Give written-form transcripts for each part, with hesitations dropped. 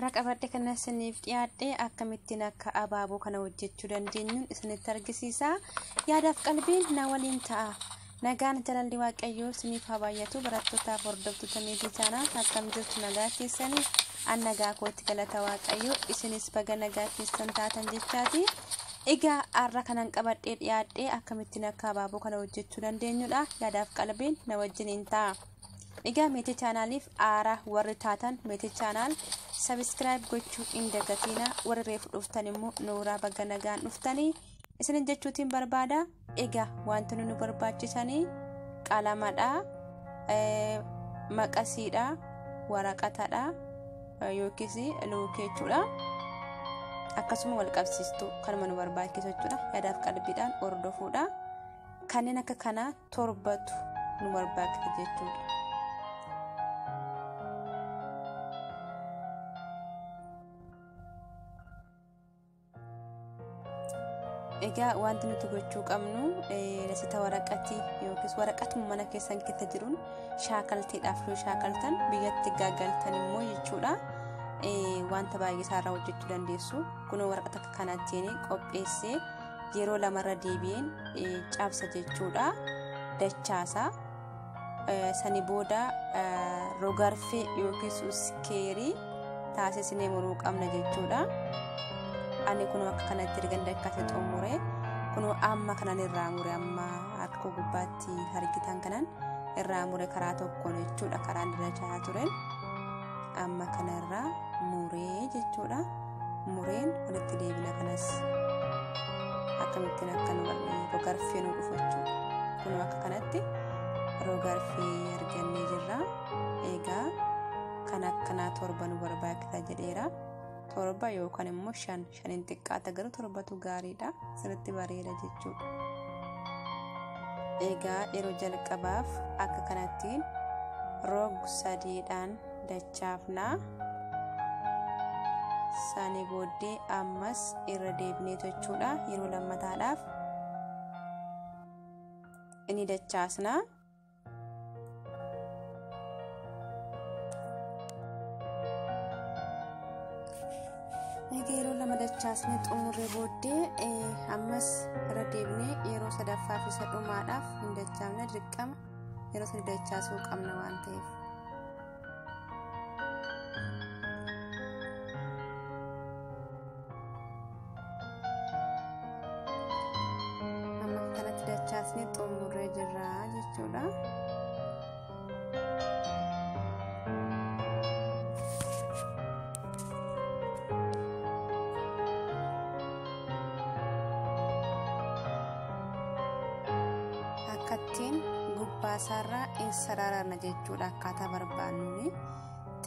Har'a qabadhe kana isiniif dhiyaadhe akkamittiin akka abaaboo kana hojjechuu dandeenyuun isinitti argisiisa. Yaadaaf qalbiin na waliin ta'a. Nagaan jaalalli Waaqayyoo isiniif haa baay'atu. Barattootaaf hordoftoota Meetii Chaanaal akkam jirtu nagaa keessanii? An nagaa kootti galata Waaqayyoo isinis baga nagaa keessan taatan jechaati. Egaa har'a kanan qabadhee dhiyaadhe akkamittiin akka abaaboo kana hojjechuu dandeenyudha. Yaadaaf qalbiin na wajjiniin ta'a. Egaa Meetii Chaanaaliif haaraa warri taatan Meetii Chaanaal sabiskiraayib gochuu hin dagatina. Warri reefu dhuftan immoo nooraa baga nagaan dhuftanii isinin jechuutiin barbaada. Egaa wantoonni nu barbaachisanii qalamadha, maqasiidha, waraqatadha yookiis luukee jechuudha. Akkasuma wal qabsiistuu kanuma nu barbaachisu jechuudha. Yaadaaf qalbiidhaan hordofuudha. Kanneen akka kanaa torbatu nu barbaachisa jechuudha. Egaa wanti nuti gochuu qabnu lasita waraqatii yookiis waraqatuma mana keessan keessa jiruun shaakaltiidhaaf yoo shaakaltan biyyatti gaggaltan immoo jechuudha. Wanta baay'ee isaarraa hojjechuu dandeessu. Kunoo waraqata akka kanattiin qopheessee yeroo lamarra deebi'een cabsa jechuudha. Dachaasa. Sani booda rogarfee yookiis iskeerii taasisnee muruu qabna jechuudha. Ani kunoo akka kanatti erga dachaase xumure kunoo amma kanan irraa mure amma harka gubbaatti argitan kanan irraa mure karaa tokkoon jechuudha. Karaan irra chaa tureen amma kana irraa muree jechuudha. Mureen walitti deebina kanas akkamittiin akka nu rogarfee nu dhufu jechuudha. Kunoo akka kanatti rogarfee argannee jirra. Egaa kan akkanaa torba nu barbaachisa jedheera. Torba yookaan immoo shan, shaniin xiqqaata garuu torbatu gaariidha. Sirriitti bareeda jechuudha. Egaa yeroo jalqabaaf akka kanattiin rog sadiidhaan dachaafna. Sani booddee ammas irra deebinee jechuudha. Yeroo lammataadhaaf inni dachaasna. Egaa yeroo lama dachaasnee xumurree booddee ammas irra deebinee yeroo sadaffaa fi isa dhumaadhaaf hin dachaafne dirqama yeroo sadi dachaasuu qabna waan ta'eef. Amma kanatti dachaasnee xumurree jirra jechuudha. Akkattiin gubbaa isaarraa in sararana jechuudha. Akkaataa barbaannuuni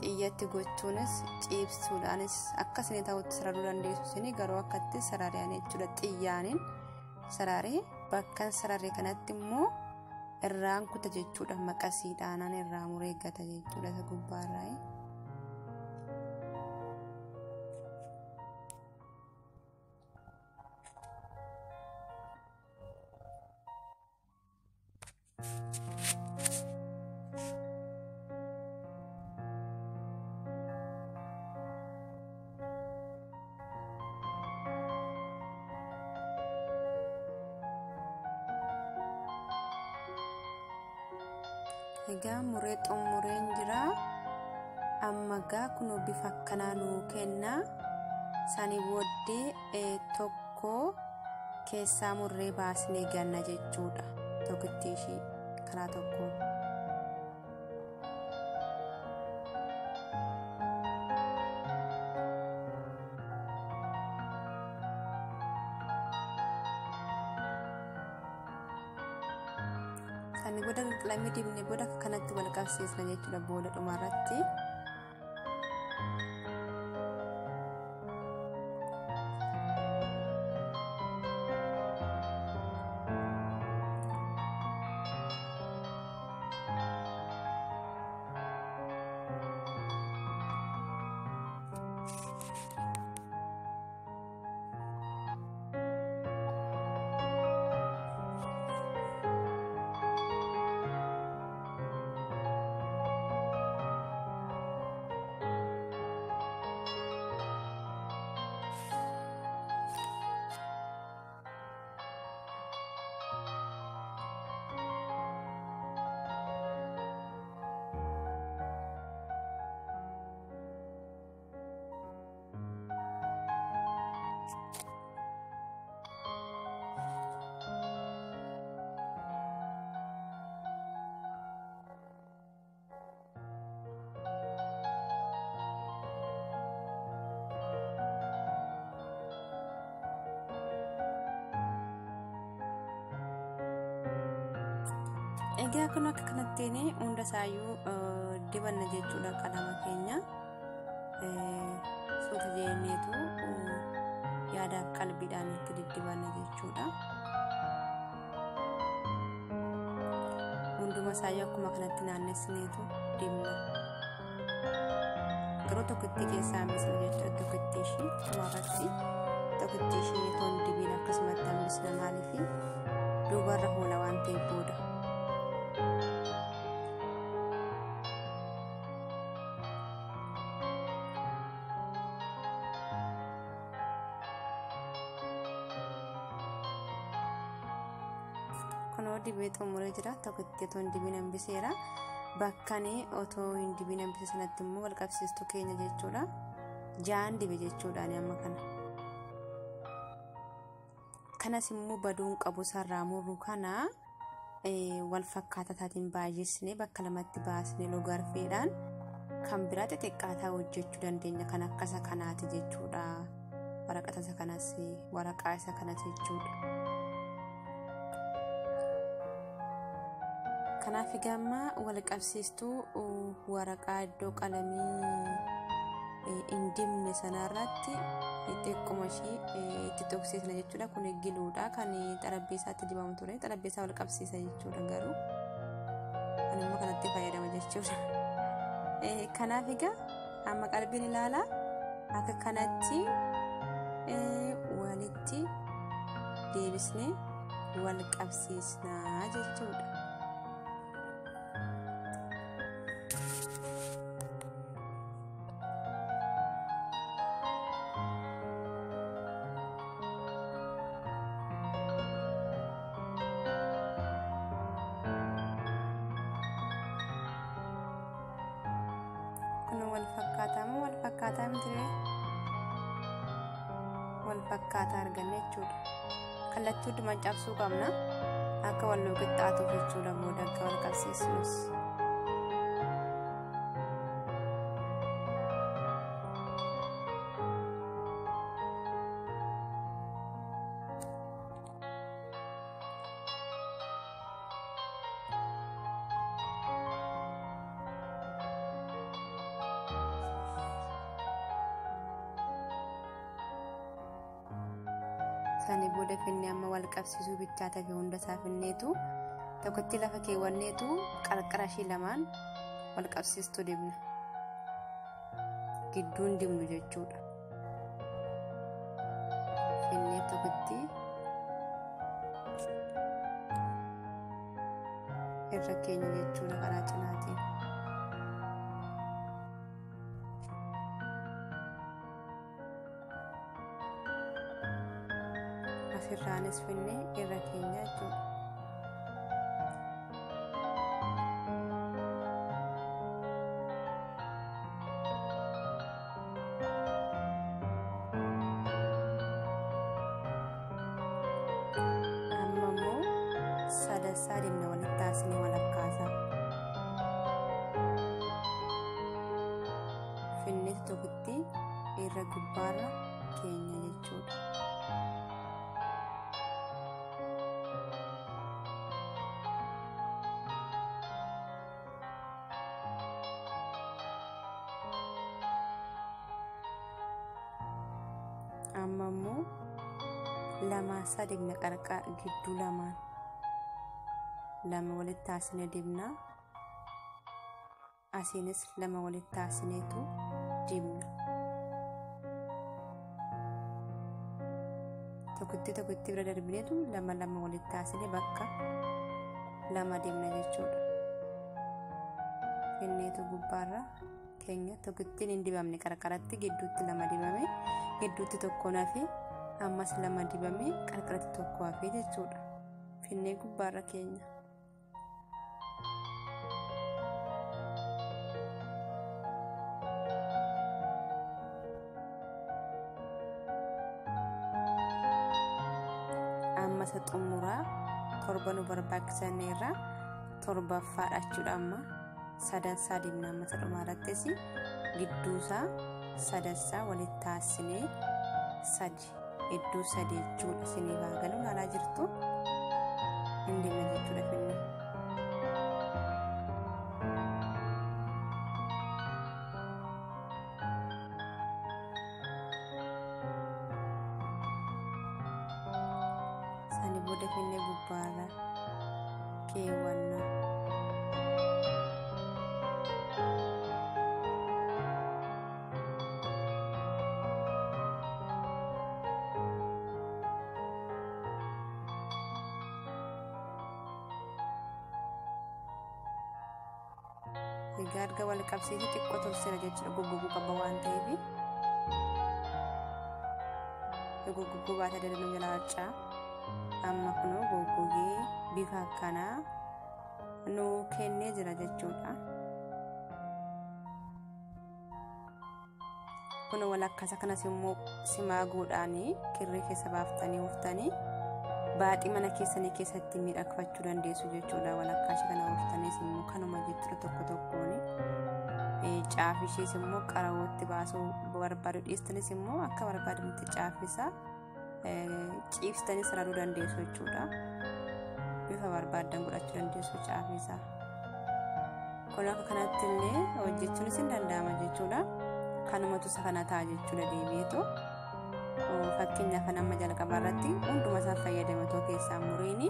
xiyyatti gochuunis ciibsuudhaanis akkasini ta'utti sararuu dandeessu isin garuu akkatti sararaan jechuudha. Xiyyaaniin sararee bakka sararee kanatti immoo irraan kuta jechuudha. Maqasiidhaan irraa muree gata jechuudha isa gubbaarraa. Egaa muree xumureen jira. Amma gaa kunoo bifa akkanaa nuu kenna. Sani booddee tokko keessaa murree baasnee ganna jechuudha. Tokkitti ishii karaa tokkoon. Sani booda qalamii dibnee booda akka kanatti wal qabsiisna jechuudha booda dhumarratti. Egaa kun akka kanattiin hunda isaayyuu dibanna jechuudha qalama keenya. Suuta jenneetu yaadaaf qalbiidhaan itti diddibanna jechuudha. Hunduma isaayyuu akkuma kanatti naannessineetu dibna. Garuu tokkotti keessaa hambisna jechuudha. Tokkotti ishii dhumarratti tokkotti ishii otoo hin dibiin akkasumatti hambisna, maaliif duubarra hoola waan ta'eef booda. Kunoo dibee xumuree jira. Tokkotti otoo hin dibiin hambiseera. Bakkanii otoo hin dibiin hambise sanatti immoo wal qabsiistuu keenya jechuudha. 6 dibe jechuudha ani amma kana. Kanas immoo baduun qabu sarraa murru kana wal fakkaataa taatiin baay'isnee bakka lamatti baasnee logarfeedhaan kan biraa xixiqqaataa hojjechuu dandeenya. Kan akka isa kanaati jechuudha. Waraqata isa kanas, waraqaa isa kanas jechuudha. Kanaaf egaa amma wal qabsiistuu waraqaa iddoo qalamii hin dibne sanarratti xiqquma ishii itti tuqsiisna jechuudha. Kun giluudha kan xarapheessaatti dibamu ture. Xarapheessaa wal qabsiisa jechuudha, garuu ani immoo kanatti fayyadama jechuudha. Kanaaf egaa amma qalbiin ilaalaa akka kanatti walitti deebisnee wal qabsiisnaa jechuudha. Kun wal fakkaataa moo wal fakkaataa miti ree? Wal fakkaataa arganne jechuudha. Kallattii hundumaan cabsuu qabna. Akka wal nuu qixxaatuuf jechuudha booda akka wal qabsiisnus. Sanii booda finnee amma wal qabsiisuu bichaa tafe, hunda isaa finneetu tokkotti lafa keewwanneetu qarqara ishii lamaan wal qabsiistuu dibna. Gidduun dibnu jechuudha. Finnee tokkotti irra keenya jechuudha karaa cinaatiin. Asirraanis finnee irra keenya jechuudha. Amma immoo sadassaa dibna, walitti taasisnee walakkaasaa. Finneetu tokkotti irra gubbaarra keenya jechuudha. Amma immoo lamaasaa dibna, qarqara gidduu lamaan lama walitti taasisnee dibna. Asiinis lama walitti taasisneetu dibna. Tokkotti tokkotti bira darbineetu lama lama walitti taasisnee bakka lama dibna jechuudha. Finneetu gubbaarra keenya tokkottiin hin dibamne qarqaratti, gidduutti lama dibame, gidduutti tokko hafe, ammas lama dibame, qarqaratti tokko hafe jechuudha. Finnee gubbaarra keenya. Amma isa xumuraa 7 nu barbaachisaneerra, torbaffaadha jechuudha. Amma sadansaa dibna. Amma isa dhumaarrattis gidduusaa sadassaa walitti taasisnee sadi iddoo sadi jechuudha. Isiniif haa galu, ilaalaa jirtu, hin dibna jechuudha finnee. Finne gubbaarra keewwanna. Egaa erga wal qabsiisee xiqqoo turseera jechuudha. Goggoguu qaba waan ta'eef. Goggoguu baata dadanuu jala harcaa. Amma kunoo goggogee bifa akkanaa nuu kennee jira jechuudha. Kunoo walakkaasa kanas immoo simaaguudhaan kirrii keessa baaftanii uffitanii baaxii mana keessanii keessatti miidhagfachuu dandeessu jechuudha. Walakkaa ishee kana uffitanis immoo kanuma jechuudha tokko tokkoon. Caafii ishees immoo qarawootti baasuu barbaadu dhiistanis immoo akka barbaadanitti caafisaa ciibsitanii sararuu dandeessu jechuudha. Bifa barbaaddan godhachuu dandeessu caafisaa. Kun akka kanatti illee hojjechuunis hin danda'ama jechuudha. Kanumatu isa kana ta'a jechuudha deebi'eetu. Fakkeenyaaf kan amma jalqabaa irratti hunduma isaa fayyadamatoo keessaa muriini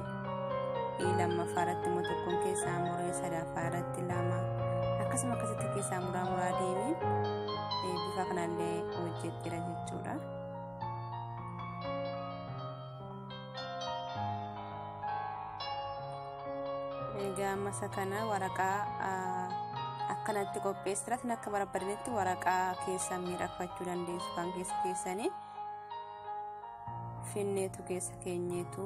lammaffaa irratti immoo tokkoon keessaa muree sadaffaa irratti lama akkasuma akkasitti keessaa muraa muraa deemee bifa kanallee hojjedheera jechuudha. Egaa amma isa kana waraqaa akkanatti qopheessira. Isin akka barbaadanitti waraqaa keessan miidhagfachuu dandeessu kan keessa keessanii. Finneetu keessa keenyeetu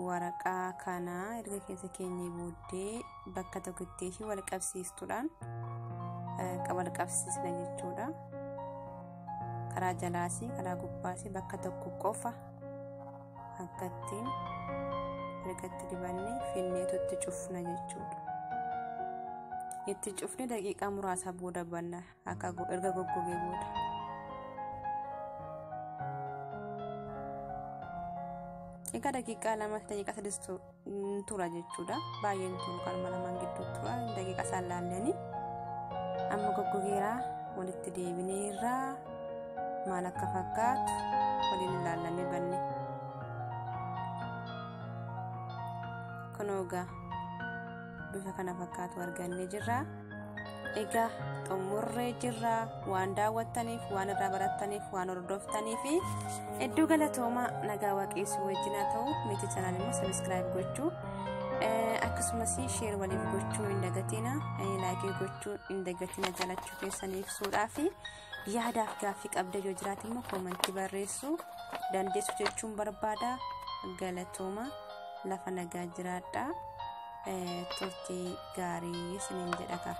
waraqaa kana erga keessa keenyee booddee bakka tokkotti ishee wal qabsiistuudhaan wal qabsiisna jechuudha. Karaa jalaas karaa gubbaas bakka tokko qofa akkattiin ergatti dibannee finneetu itti cufna jechuudha. Itti cufne daqiiqaa muraasa booda banna akka erga goggogee booda. Egaa daqiiqaa 2 daqiiqaa 3 tura jechuudha. Baay'een turu kanuma lamaan gidduu tura daqiiqaa isaan laallanii. Amma goggogeeraa walitti deebineerraa maal akka fakkaatu waliin ilaallamee banne. Kunoo egaa bifa kana fakkaatu argannee jirra. Egaa xumurree jirra. Waan daawwattaniif, waan irraa barattaniif, waan hordoftaniif hedduu galatoomaa. Nagaa waaqessu wajjin haa ta'u. Miti channel immoo subscribe gochuu akkasumas share waliif gochuu hin dagatina, like gochuu hin dagatina jalachuu keessanii ibsuudhaa fi yaadaaf gaaffii qabda yoo jiraate immoo comment barreessuu dandeessu jechuun barbaada. Galatooma, lafa nagaa jiraadha. Turtii gaarii isiniin jedha.